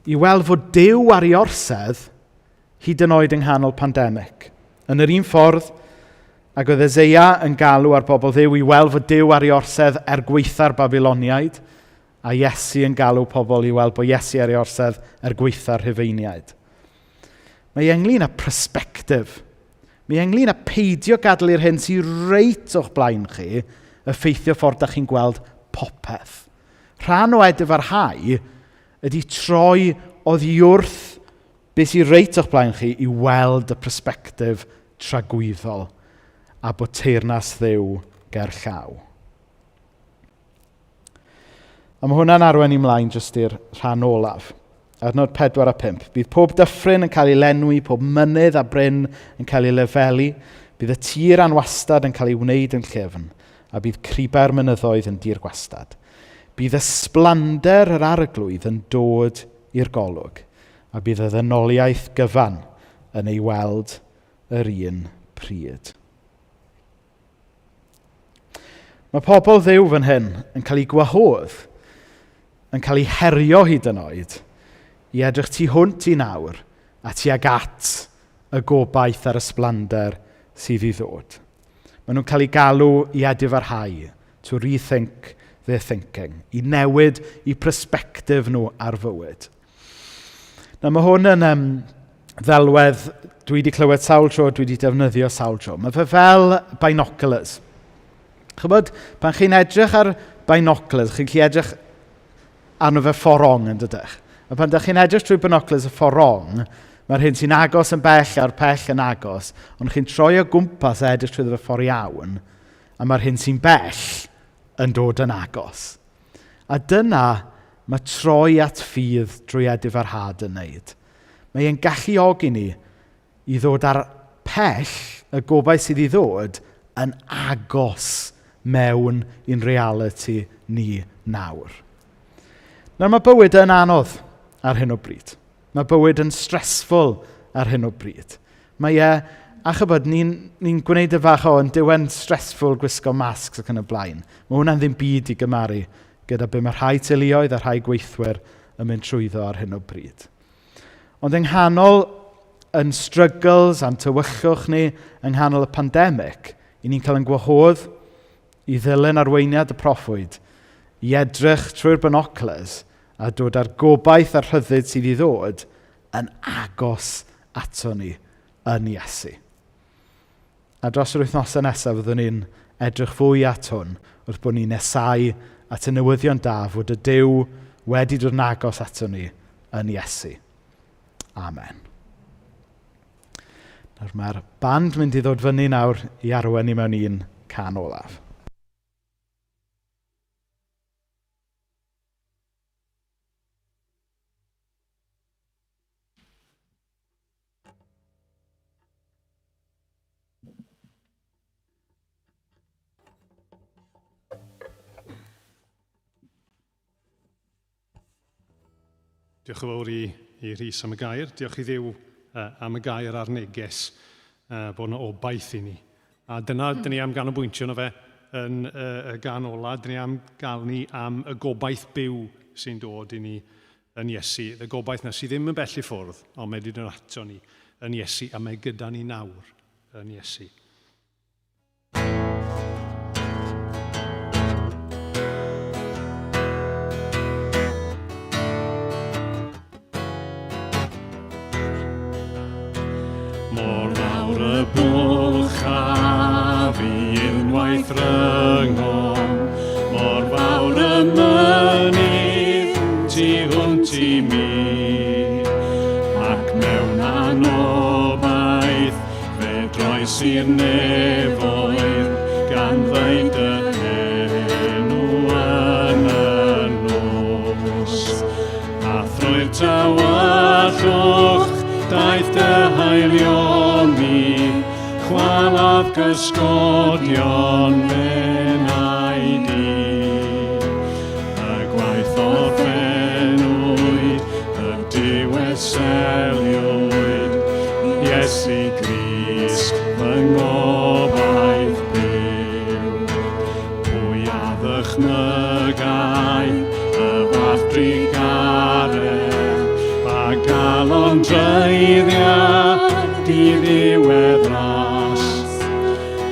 i weld fod Duw ar ei orsedd hyd yn oed yng nghanol pandemig. Yn yr un ffordd, ac oedd Eseia yn galw ar bobl Dduw i weld fod Duw ar ei orsedd er gwaetha'r Babiloniaid, a Iesu yn galw pobl i weld bod Iesu ar ei orsedd er gwaetha'r Rhufeiniaid. Mae ynglyn â perspective. Mae ynglyn â peidio gadael i'r hyn sy'n reit o'ch blaen chi effeithio ffordd da chi'n gweld popeth. Rhan o edifarhau ydy troi oddi wrth beth sy'n reit o'ch blaen chi i weld y persbectif tragwyddol a bod teyrnas Dduw ger llaw. A mae hwnna'n arwain i mlaen jyst i'r rhan olaf. Adnod 4 a 5. Bydd pob dyffryn yn cael ei lenwi, pob mynydd a bryn yn cael ei lefelu, bydd y tir anwastad yn cael ei wneud yn llyfn, a bydd cribau'r mynyddoedd yn dir gwastad. Bydd ysblander yr arglwydd yn dod i'r golwg, a bydd y ddynoliaeth gyfan yn ei weld yr un pryd. Mae pobl Dduw fan hyn yn cael eu gwahodd, yn cael eu herio hyd yn oed, i edrych tu hwnt i nawr a tuag at y gobaith a'r ysblander sydd i ddod. Maen nhw'n cael eu galw i edifarhau, to rethink their thinking, i newid eu persbectif nhw ar fywyd. Nawr mae hwn yn um, ddelwedd dwi wedi clywed sawl tro, dwi wedi defnyddio sawl tro. Mae fe fel binoculars. Chybod, pan chi'n edrych ar binoculars, chi'n gallu edrych arno fe ffordd rong yn dydych. A pan ydych chi'n edrych trwy binoculars y ffordd rong, mae'r hyn sy'n agos yn bell a'r pell yn agos, ond chi'n troi o gwmpas a edrych trwy fe ffordd iawn, a mae'r hyn sy'n bell yn dod yn agos. A dyna mae troi at ffydd drwy edifarhad yn wneud. Mae e'n galluogi ni i ddod ar pell y gobaith sydd i ddod yn agos mewn i'n realiti ni nawr. Nawr mae bywyd yn anodd ar hyn o bryd. Mae bywyd yn stressful ar hyn o bryd. Mae e, a chybod, ni'n ni gwneud y fach o, yn diwen stressful gwisgo masks ac yn y blaen. Mae hwnna'n ddim byd i gymaru gyda be mae rhai teuluoedd a rhai gweithwyr yn mynd trwyddo ar hyn o bryd. Ond yng nghanol yn struggles a'n tywyllwch ni, yng nghanol y pandemig, i ni'n cael yn gwahodd i ddilyn arweiniad y proffwyd, i edrych trwy'r binoculars a dod â'r gobaith a'r rhyddid sydd i ddod yn agos ato ni yn Iesu. A dros yr wythnosau nesaf fyddwn ni'n edrych fwy at hwn wrth bod ni'n nesau at y newyddion da fod y Duw wedi dod yn agos ato ni yn Iesu. Amen. Nawr mae'r band mynd i ddod fyny nawr i arwain ni mewn un can olaf.
Diolch yn fawr i, i Rhys am y gair. Diolch i Dduw uh, am y gair a'r neges uh, bod yna obaith i ni. A dyna, dyn ni am ganolbwyntio yno fe yn uh, y gan ola. Dyn ni am gael ni am y gobaith byw sy'n dod i ni yn Iesu. Y gobaith na sydd ddim yn bell i ffwrdd, ond mae wedi dod ato ni yn Iesu, a mae gyda ni nawr yn Iesu. Mor fawr y bwlch a fi unwaith rhyngom, mor fawr y mynydd tu hwnt i mi, ac mewn anobaith fe droes i'r nefoedd, gan ddeud dy enw yn y nos. A thrwy'r tawellwch daeth dy haelioni, chwalodd gysgodion f'enaid. seliwyd, Iesu Grist, fy ngobaith byw. Pwy a ddychmygai y fath drugaredd, a galon dreiddia di ddiwedd ras.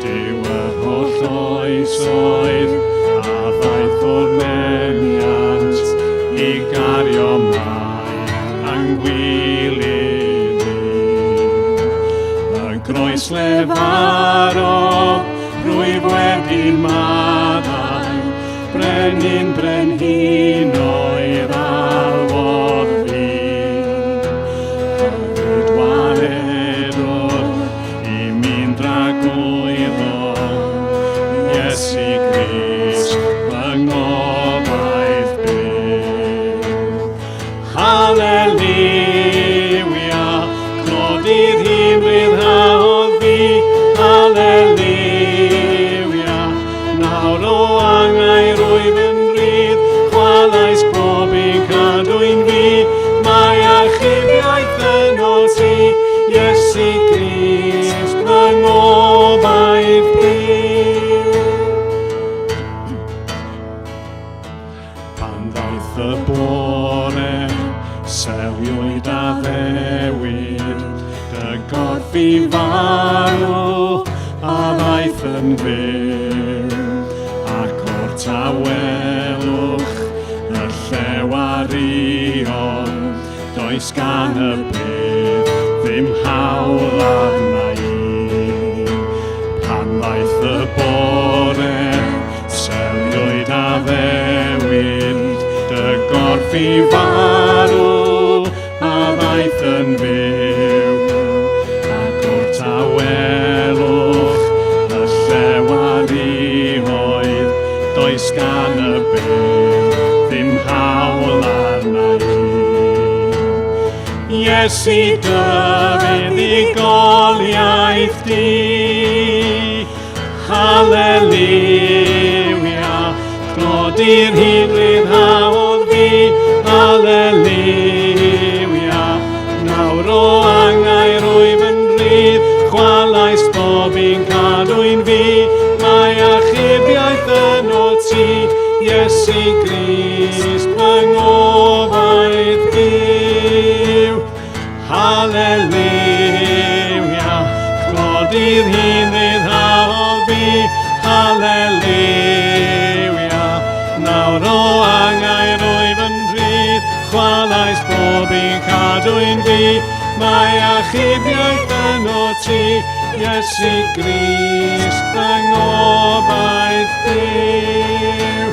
Duw yr holl oesoedd a ddaeth o'r nemiant i gario mai angwilydd i. Y groes lefarodd, rwyf wedi maddau, Brenin brenhinoedd alwodd fi. Hefyd waredwr i mi'n dragwyddol, Iesu Grist, fy ngobaith byw. Haleliwia, clod i'r hun ryddhaodd fi. Haleliwia, nawr o angau rwyf yn rhydd, chwalais bob un cadwyn fi. Mae achubiaeth yn o ti, Iesu Grist, fy ngobaith byw. Pan ddaeth y bore, seliwyd addewid, dy gorff i farw, a ddaeth yn fyw. Ac o'r tawelwch, y llew arion, does gan y bedd ddim hawl arna i. Pan ddaeth y bore, seliwyd addewid, dy gorff i farw, a ddaeth yn fyw. Ac o'r tawelwch, y llew ar oedd, does gan y bedd ddim hawl arna i. Iesu dy fuddugoliaeth di, Haleliwia, clod i'r hun ryddhaodd fi, Haleliwia, nawr o angau rwyf yn rhydd, chwalais bob un cadwyn fi, mae achubiaeth yn o ti, Iesu Grist, fy ngobaith byw. Haleliwia, clod i'r hun ryddhaodd fi, Haleliwia, nawr o angau rwyf yn rhydd, chwalais bob un cadwyn fi, mae achubiaeth yn o ti, Iesu Grist, fy ngobaith byw.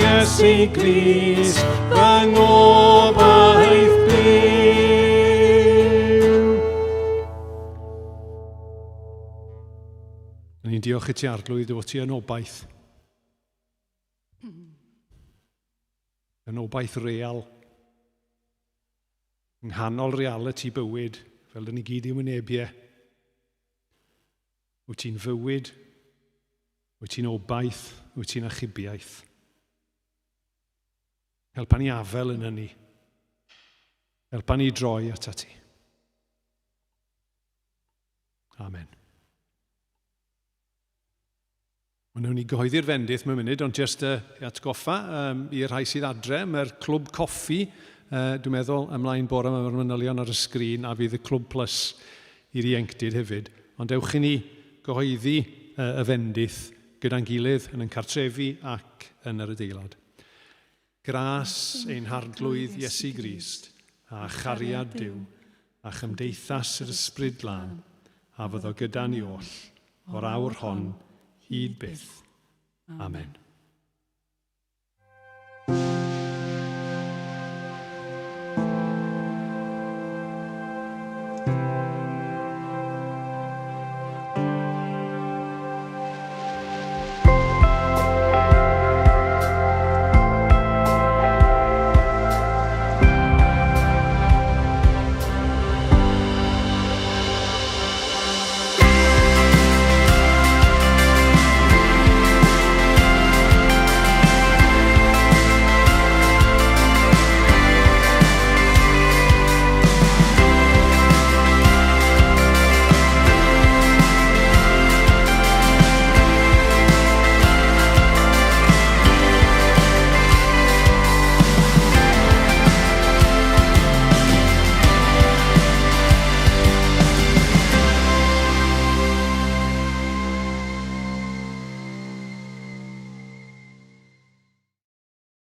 Iesu Grist, fy ngobaith byw. Ni'n diolch i ti Arglwydd dy fod ti yn obaith. Yn obaith real. Yng nghanol reality bywyd, fel dyn ni gyd i wynebu e. Wyt ti'n fywyd, wyt ti'n obaith, wyt ti'n achubiaeth. Helpa ni afel yn hynny. Helpa ni droi at ti. Amen. Wel, wnawn ni gyhoeddi'r fendith mewn munud, ond jyst i atgoffa um, i'r rhai sydd adre, mae'r clwb coffi, dwi'n meddwl, ymlaen bore yma, mae'r manylion ar y sgrin, a fydd y clwb plus i'r ieuenctid hefyd. Ond ewch i ni gyhoeddi y fendith gyda'n gilydd yn ein cartrefi ac yn yr adeilad. Gras ein Harglwydd Iesu Grist, a chariad Duw, a chymdeithas yr Ysbryd Glân, a fyddo gyda ni oll, o'r awr hon hyd byth. Amen.